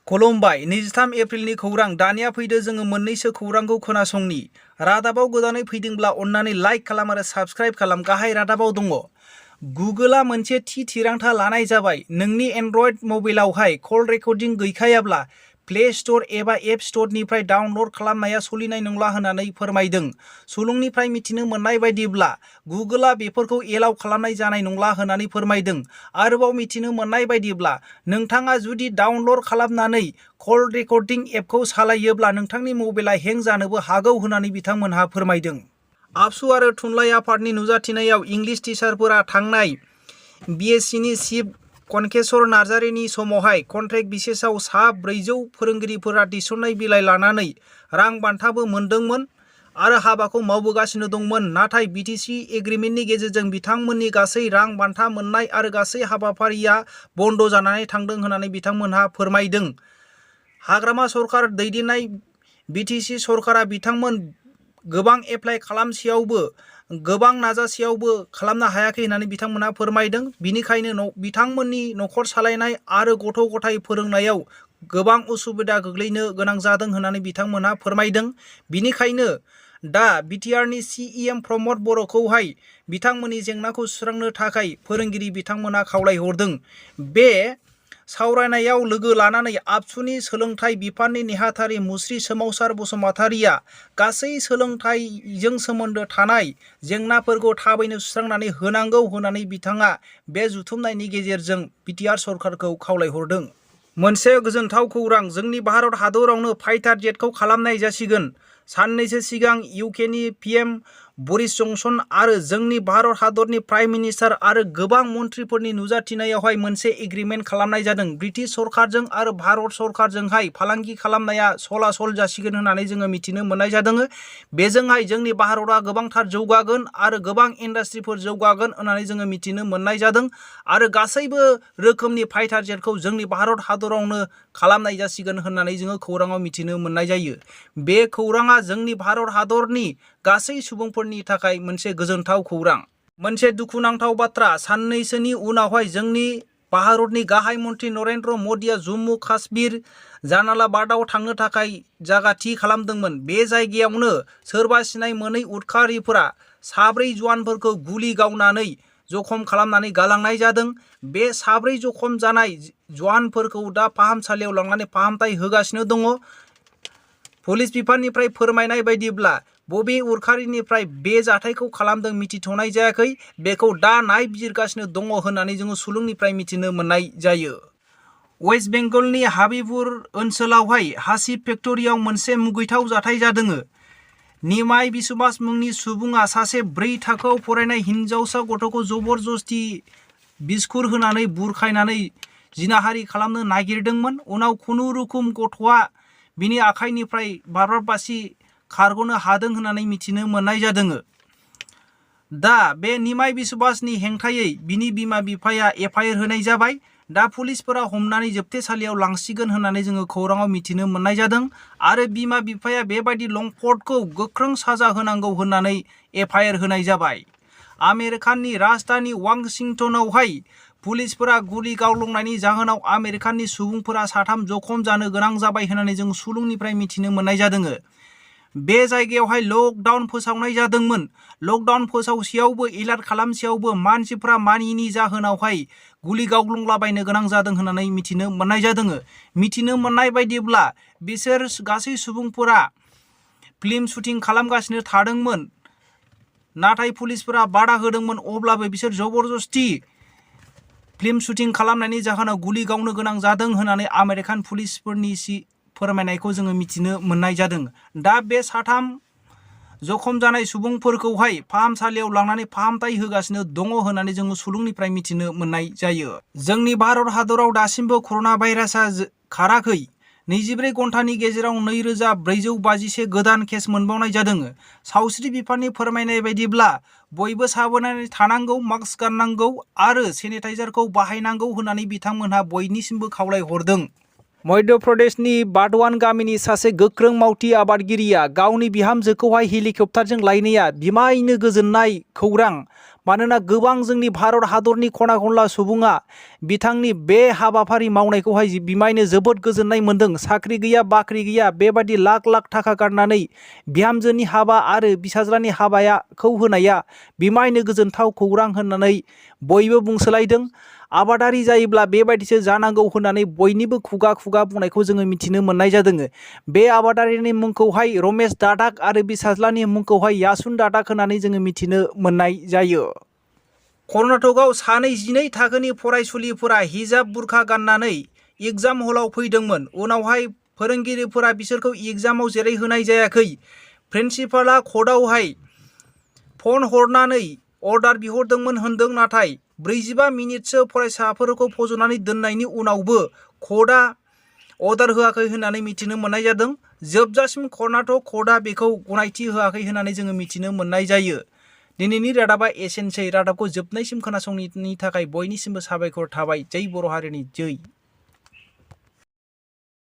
खुलुमबाय 23 एप्रिलनि खौरां दानिया फैदो जोङो मोननैसो खौरांखौ खोनासंनि रादाबाव गोदानै फैदोंब्ला अन्नानै लाइक खालाम आरो साबस्क्राइब खालाम गाहाय रादाबाव दङ गुगोलआ मोनसे थिरांथा लानाय जाबाय नोंनि एन्ड्रइड मबाइलावहाय कल रेकर्डिं गैखायाब्ला प्ले स्टोर एबा एप स्टोरनिफ्राय डाउनलड खालामनाया सोलिनाय नंला होननानै फोरमायदों सुलुंनिफ्राय मिथिनो मोननाय बायदिब्ला गुगोलआ बेफोरखौ एलाउ खालामनाय जानाय नंला होननानै फोरमायदों आरोबाव मिथिनो मोननाय बायदिब्ला नोंथाङा जुदि डाउनलड खालामनानै कल रेकर्डिं एपखौ सालायोब्ला नोंथांनि मबाइला हें जानोबो हागौ होननानै बिथांमोनहा फोरमायदों आबसु आरो थुनलाइ आफादनि नुजाथिनायाव इंलिश टिचारफोरा थांनाय BScनि चिफ कनकेसर नार्जारिनि समावहाय कन्ट्रेक्ट बिसेसआव सा 400 फोरोंगिरिफोरा थिसननाय बिलाइ लानानै रां बान्थाबो मोनदोंमोन आरो हाबाखौ मावबोगासिनो दंमोन नाथाय BTC एग्रिमेन्टनि गेजेरजों बिथांमोननि गासै रां बान्था मोननाय आरो गासै हाबाफारिया बन्द जानानै थांदों होननानै बिथांमोनहा फोरमायदों हाग्रामा सरकार दैदेननाय BTC सरकारा बिथांमोन गोबां एप्लाइ खालामसेयावबो गोबां नाजासेयावबो खालामनो हायाखै होननानै बिथांमोनहा फोरमायदों बिनिखायनो बिथांमोननि नखर सालायनाय आरो गथ' गथाय फोरोंनायाव गोबां उसुबिदा गोग्लैनो गोनां जादों होननानै बिथांमोनहा फोरमायदों बिनिखायनो दा बिटिआरनि CEM प्रमद बर'खौहाय बिथांमोननि जेंनाखौ सुस्रांनो थाखाय फोरोंगिरि बिथांमोनहा खावलायहरदों बे सावरायनायाव लोगो लानानै आबसुनि सोलोंथाइ बिफाननि नेहाथारि मुस्रि सोमावसार बसुमतारिया गासै सोलोंथाइजों सोमोन्दो थानाय जेंनाफोरखौ थाबैनो सुस्रांनानै होनांगौ होननानै बिथाङा बे जुथुमनायनि गेजेरजों बिटिआर सरकारखौ खावलायहरदों मोनसे गोजोनथाव खौरां जोंनि भारत हादरावनो फाइटार जेटखौ खालामनाय जासिगोन साननैसो सिगां UKनि PM बरिस जनसन आरो जोंनि भारत हादरनि प्राइम मिनिस्टार आरो गोबां मन्थ्रिफोरनि नुजाथिनायावहाय मोनसे एग्रिमेन्ट खालामनाय जादों ब्रिटिश सरकारजों आरो भारत सरकारजोंहाय फालांगि खालामनाया सलासल जासिगोन होननानै जोङो मिथिनो मोननाय जादों बेजोंहाय जोंनि भारतआ गोबांथार जौगागोन आरो गोबां इन्डास्ट्रिफोर जौगागोन होननानै जोङो मिथिनो मोननाय जादों आरो गासैबो रोखोमनि फाइटार जेटखौ जोंनि भारत हादरावनो खालामनाय जासिगोन होननानै जोङो खौराङाव मिथिनो मोननाय जायो बे खौराङा जोंनि भारत हादरनि गासै सुबुंफोरनि थाखाय मोनसे गोजोनथाव खौरां मोनसे दुखुनांथाव बाथ्रा साननैसोनि उनावहाय जोंनि भारतनि गाहाय मन्थ्रि नरेन्द्र मदिया जम्मु काश्मीर जालालाबादाव थांनो थाखाय जायगा थि खालामदोंमोन बे जायगायावनो सोरबा सिनाय मोनै उदखारिफोरा 4 जवानफोरखौ गुलि गावनानै जखम खालामनानै गालांनाय जादों बे 4 जखम जानाय जवानफोरखौ दा फाहामसालियाव लांनानै फाहामथाय होगासिनो दङ पुलिस बिफाननिफ्राय फोरमायनाय बायदिब्ला बबे उदखारिनिफ्राय बे जाथायखौ खालामदों मिथिथ'नाय जायाखै बेखौ दा नायबिजिरगासिनो दङ होननानै जोङो सुलुंनिफ्राय मिथिनो मोननाय जायो वेस्ट बेंगलनि हाबिबपुर ओनसोलावहाय हासिब फेक्टरियाव मोनसे मुगैथाव जाथाय जादों निमाय बिश्वास मुंनि सुबुङा सासे 4 थाखोआव फरायनाय हिनजावसा गथ'खौ जबरदस्ति बिस्कुट होनानै बुरखायनानै जिनाहारि खालामनो नागिरदोंमोन उनाव खुनुरुखुम गथ'आ बिनि आखाइनिफ्राय बारबारबासि खारग'नो हादों होननानै मिथिनो मोननाय जादों दा बे निमाय बिश्वासनि हेंथायै बिनि बिमा बिफाया FIR होनाय जाबाय दा पुलिसफोरा हमनानै जोबथेसालियाव लांसिगोन होननानै जोङो खौराङाव मिथिनो मोननाय जादों आरो बिमा बिफाया बेबायदि लंपटखौ गोख्रों साजा होनांगौ होननानै FIR होनाय जाबाय आमेरिकानि राजधानि वाशिंटनावहाय पुलिसफोरा गुलि गावलंनायनि जाहोनाव आमेरिकानि सुबुंफोरा 3 जखम जानो गोनां जाबाय होननानै जों सुलुंनिफ्राय मिथिनो मोननाय जादों बे जायगायावहाय लकडाउन फोसावनाय जादोंमोन लकडाउन फोसावसेयावबो एलार्ट खालामसेयावबो मानसिफ्रा मानियैनि जाहोनावहाय गुलि गावलंलाबायनो गोनां जादों होननानै मिथिनो मोननाय जादों मिथिनो मोननाय बायदिब्ला बिसोर गासै सुबुंफोरा फिल्म शुटिं खालामगासिनो थादोंमोन नाथाय पुलिसफोरा बादा होदोंमोन अब्लाबो बिसोर जबरदस्ति फिल्म शुटिं खालामनायनि जाहोनाव गुलि गावनो गोनां जादों होननानै आमेरिकान पुलिसफोरनि फोरमायनायखौ जोङो मिथिनो मोननाय जादों दा बे 3 जखम जानाय सुबुंफोरखौहाय फाहामसालियाव लांनानै फाहामथाय होगासिनो दङ होननानै जोङो सुलुंनिफ्राय मिथिनो मोननाय जायो जोंनि भारत हादराव दासिमबो कर'ना भाइरासआ खाराखै 24 घन्टानि गेजेराव 2451 गोदान केस मोनबावनाय जादों सावस्रि बिफाननि फोरमायनाय बायदिब्ला बयबो साबधानै थानांगौ मास्क गाननांगौ आरो सेनिटाइजारखौ बाहायनांगौ होननानै बिथांमोनहा बयनिसिमबो खावलायहरदों मध्य प्रदेशनि बाधवान गामिनि सासे गोख्रों मावथि आबादगिरिया गावनि बिहामजोखौहाय हेलिकप्टारजों लायनाया बिमायनो गोजोननाय खौरां। मानोना गोबां जोंनि भारत हादरनि खना खनला सुबुङा बिथांनि बे हाबाफारि मावनायखौहाय बिमायनो जोबोद गोजोननाय मोन्दों। साख्रि गैया बाख्रि गैया बेबादि लाख लाख थाखा गारनानै बिहामजोनि हाबा आरो बिसाज्लानि हाबाखौ होनाया बिमायनो गोजोनथाव खौरां होननानै बयबो बुंसोलायदों। आबादारि जायोब्ला बेबायदिसो जानांगौ होननानै बयनिबो खुगा खुगा बुंनायखौ जोङो मिथिनो मोननाय जादों। बे आबादारिनि मुंखौहाय रमेश दादाक आरो बिसाज्लानि मुंखौहाय यासुन दादाक होननानै जोङो मिथिनो मोननाय जायो। कर्नाटकआव सानै 12 थाखोनि फरायसुलिफोरा हिजाब बुरखा गाननानै एग्जाम हलाव फैदोंमोन। उनावहाय फोरोंगिरिफोरा बिसोरखौ एग्जामाव जिरायहोनाय जायाखै। प्रिन्सिपालआ कर्टआवहाय फन हरनानै अर्डार बिहरदोंमोन होनदों। नाथाय 45 मिनिटसो फरायसाफोरखौ फज'नानै दोननायनि उनावबो कर्टआ अर्डार होआखै होननानै मिथिनो मोननाय जादों। जोबजासिम कर्नाटक कर्टआ बेखौ गनायथि होआखै होननानै जोङो मिथिनो मोननाय जायो। दिनैनि रादाबा एसेनोसै। रादाबखौ जोबनायसिम खोनासंनायनि थाखाय बयनिसिमबो साबायखर थाबाय। जै बर' हारिनि जै।